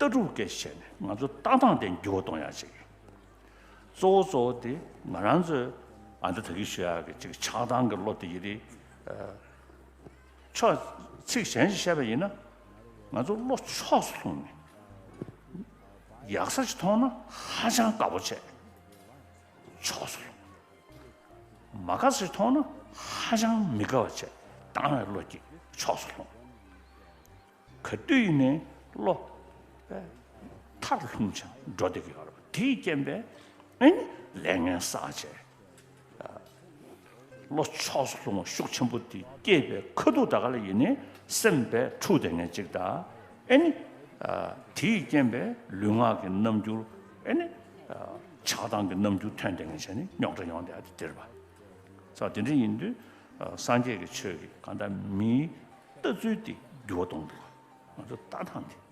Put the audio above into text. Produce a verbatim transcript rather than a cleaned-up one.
ལྟ་གྲུབ་སྐད་ཆ་བཤད་ནས་ང་ཚོ་ལྟ་སྟངས་དེ་འགྱུར་བ་གཏོང་ཡག་ཅིག་གཙོ་བོ་གཙོ་བོ་དེ་ང་རང་ཚོའི་ཨ་འདི་ད་གིན་ཞུ་ཡག་གི་ཅིག་ཆགས་སྡང་གི་བློ་དེ་ཡི་རེད། ཕྱོགས་ཚིག་གཞན་ཞིག་བཤད་པ་ཡིན་ན། ང་ཚོ་བློ་ཕྱོགས་སུ་ལྷུང་ནས་ཡག་ས་ཞིག་མཐོང་ན་ཧ་ཅང་དགའ་པོ་བྱས། ཕྱོགས་སུ་ལྷུང་། མ་དགའ་ས་ཞིག་མཐོང་ན་ཧ་ཅང་མི་དགའ་བ་བྱས། སྡང་བའི་བློ་སྐྱེས། ཕྱོགས་སུ་ལྷུང་། ག་དུས་ཡིན་ནའི་བློ་མཐར་ལྷུང་བྱས་འགྲོ་བསྡད་ཀྱི་ཡོད་རེད་པ། དེའི་རྐྱེན་པས་ཨེ་ནི་ལས་ངན་བསགས་བྱས། བློ་ཕྱོགས་སུ་ལྷུང་བ་ཤུགས་ཆེན་པོ་དེ་སྐྱེས་པའི་ཁ་ཐུག་ད་ག་ལ་ཡིན་ནའི་སེམས་པས་འཁྲུགས་བསྡད་མཁན་ཅིག་དང་། ཨེ་ནི། དེའི་རྐྱེན་པས་ལུས་ངག་གི་རྣམ་འགྱུར། ཨེ་ནི། ཆགས་སྡང་གི་རྣམ་འགྱུར་ཐོན་བསྡད་མཁན་བྱས་ནས་རྙོག་དྲ་ཡོང་བསྡད་ཡ་དེ་རེད་པ། ས་དེ་འདྲ་ཡིན་དུས་སངས་རྒྱས་ཀྱི་ཆོས་ཀྱིས་གང་ལྟར་མིའི་ལྟ་ཚུལ་དེ་འགྱུར་བ་གཏོང་འདུག་ང་ཚོ་ལྟ་སྟངས་དེ།